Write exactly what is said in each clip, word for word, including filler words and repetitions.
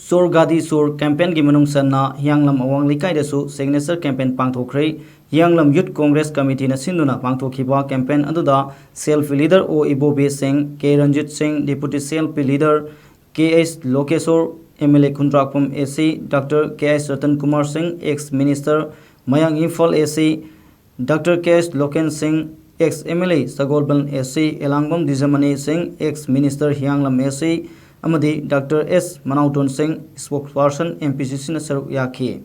ꯆꯣꯔ ꯒꯥꯗꯤ ꯆꯣꯔ ꯀꯦꯝꯄꯦꯟꯒꯤ ꯃꯅꯨꯡ ꯆꯟꯅ ꯍꯤꯌꯥꯡꯂꯝ ꯑꯋꯥꯡ ꯂꯩꯀꯥꯏꯗꯁꯨ signature campaign ꯄꯥꯡꯊꯣꯛꯈ꯭ꯔꯦ꯫ ꯍꯤꯌꯥꯡꯂꯝ ꯌꯨꯠ ꯀꯣꯡꯒ꯭ꯔꯦꯁ ꯀꯃꯤꯇꯤꯅ ꯁꯤꯟꯗꯨꯅ ꯄꯥꯡꯊꯣꯛꯈꯤꯕ ꯀꯦꯝꯄꯦꯟ ꯑꯗꯨꯗ ꯁꯦꯜꯐꯤ ꯂꯤꯗꯔ ꯑꯣ ꯏꯕꯣꯕꯤ ꯁꯤꯡ, K Ranjit Singh, deputy CLP leader K H Lokeshor, M L A Khundrakpam A C, doctor K H Ratan Kumar Singh, ex minister Mayang Imphal A C, doctor K S Loken Singh, ex M L A Sagolband A C, Elangbam ꯗꯤꯖꯃꯅꯤ ꯁꯤꯡ, ex minister ꯍꯤꯌꯥꯡꯂꯝ ꯑꯦ ꯁꯤ, ꯑꯃꯗꯤ doctor ꯑꯦꯁ ꯃꯅꯥꯎꯇꯣꯟ ꯁꯤꯡ, ꯏꯁꯄꯣꯛꯁ person M P ꯁꯤ ꯁꯤꯅ ꯁꯔꯨꯛ ꯌꯥꯈꯤ꯫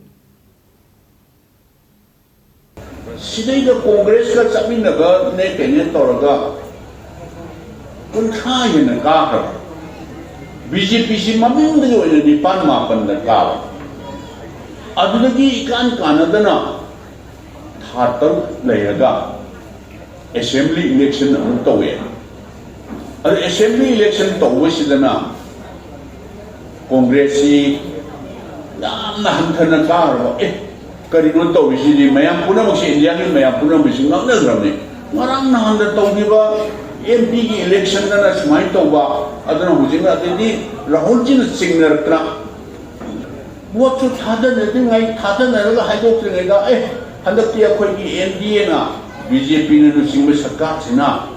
ꯁꯤꯗꯩꯗ ꯀꯣꯡꯒ꯭ꯔꯦꯁꯀ ꯆꯠꯃꯤꯟꯅꯕꯅꯦ ꯀꯩꯅꯦ ꯇꯧꯔꯒ ꯀꯨꯟꯊ꯭ꯔꯥ ꯍꯦꯟꯅ ꯀꯥꯈ꯭ꯔꯕ꯫ ꯕꯤ ꯖꯦ ꯄꯤꯁꯤ ꯃꯃꯤꯡꯗꯒꯤ ꯑꯣꯏꯅ ꯅꯤꯄꯥꯟ ꯃꯥꯄꯟꯗ ꯀꯥꯕ꯫ ꯑꯗꯨꯗꯒꯤ ꯏꯀꯥꯟ ꯀꯥꯟꯅꯗꯅ ꯊꯥ ꯇꯔꯨꯛ ꯂꯩꯔꯒ ꯑꯦꯁꯦꯝꯕ꯭ꯂꯤ ꯏꯂꯦꯛꯁꯟ ꯑꯃꯨꯛ ꯇꯧꯋꯦ꯫ ꯑꯗꯨ ꯑꯦꯁꯦꯝꯕ꯭ꯂꯤ ꯏꯂꯦꯛꯁꯟ ꯇꯧꯕꯁꯤꯗꯅ ꯀꯣꯡꯒ꯭ꯔꯦꯁꯁꯤ ꯌꯥꯝꯅ ꯍꯟꯊꯅ ꯀꯥꯔꯕ꯫ ꯑꯦ, ꯀꯔꯤꯅꯣ ꯇꯧꯔꯤꯁꯤꯗꯤ? ꯃꯌꯥꯝ ꯄꯨꯝꯅꯃꯛꯁꯤ, ꯏꯟꯗꯤꯌꯥꯒꯤ ꯃꯌꯥꯝ ꯄꯨꯝꯅꯃꯛꯁꯤ ꯉꯛꯅꯈ꯭ꯔꯕꯅꯤ꯫ ꯉꯔꯥꯡ ꯅꯍꯥꯟꯗ ꯇꯧꯈꯤꯕ ꯑꯦꯝ ꯄꯤꯒꯤ ꯏꯂꯦꯛꯁꯟꯗꯅ ꯁꯨꯃꯥꯏꯅ ꯇꯧꯕ, ꯑꯗꯨꯅ ꯍꯧꯖꯤꯛꯅ ꯑꯗꯩꯗꯤ ꯔꯥꯍꯨꯜꯖꯤꯅ ꯆꯤꯡꯅꯔꯛꯇꯅ ꯚꯣꯠꯁꯨ ꯊꯥꯗꯅꯗ꯭ꯔꯤꯉꯩ, ꯊꯥꯗꯅꯔꯒ ꯍꯥꯏꯗꯣꯛꯇ꯭ꯔꯤꯉꯩꯗ, "ꯑꯦ, ꯍꯟꯗꯛꯇꯤ ꯑꯩꯈꯣꯏꯒꯤ ꯑꯦꯟ ꯗꯤ ꯑꯦꯅ, ꯕꯤ ꯖꯦ ꯄꯤꯅ ꯂꯨꯆꯤꯡꯕ ꯁꯔꯀꯥꯔꯁꯤꯅ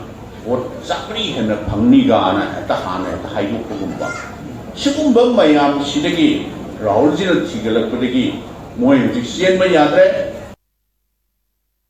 ꯚꯣꯠ ꯆꯥꯝꯃꯔꯤ ꯍꯦꯟꯅ ꯐꯪꯅꯤꯒꯥꯅ" ꯍꯦꯛꯇ ꯍꯥꯟꯅ ꯍꯦꯛꯇ ꯍꯥꯏꯗꯣꯛꯄꯒꯨꯝꯕ꯫ ꯁꯤꯒꯨꯝꯕ ꯃꯌꯥꯝꯁꯤꯗꯒꯤ ꯔꯥꯍꯨꯜꯖꯤꯅ ꯊꯤꯒꯠꯂꯛꯄꯗꯒꯤ ꯃꯣꯏ ꯍꯧꯖꯤꯛ ꯆꯦꯟꯕ ꯌꯥꯗ꯭ꯔꯦ꯫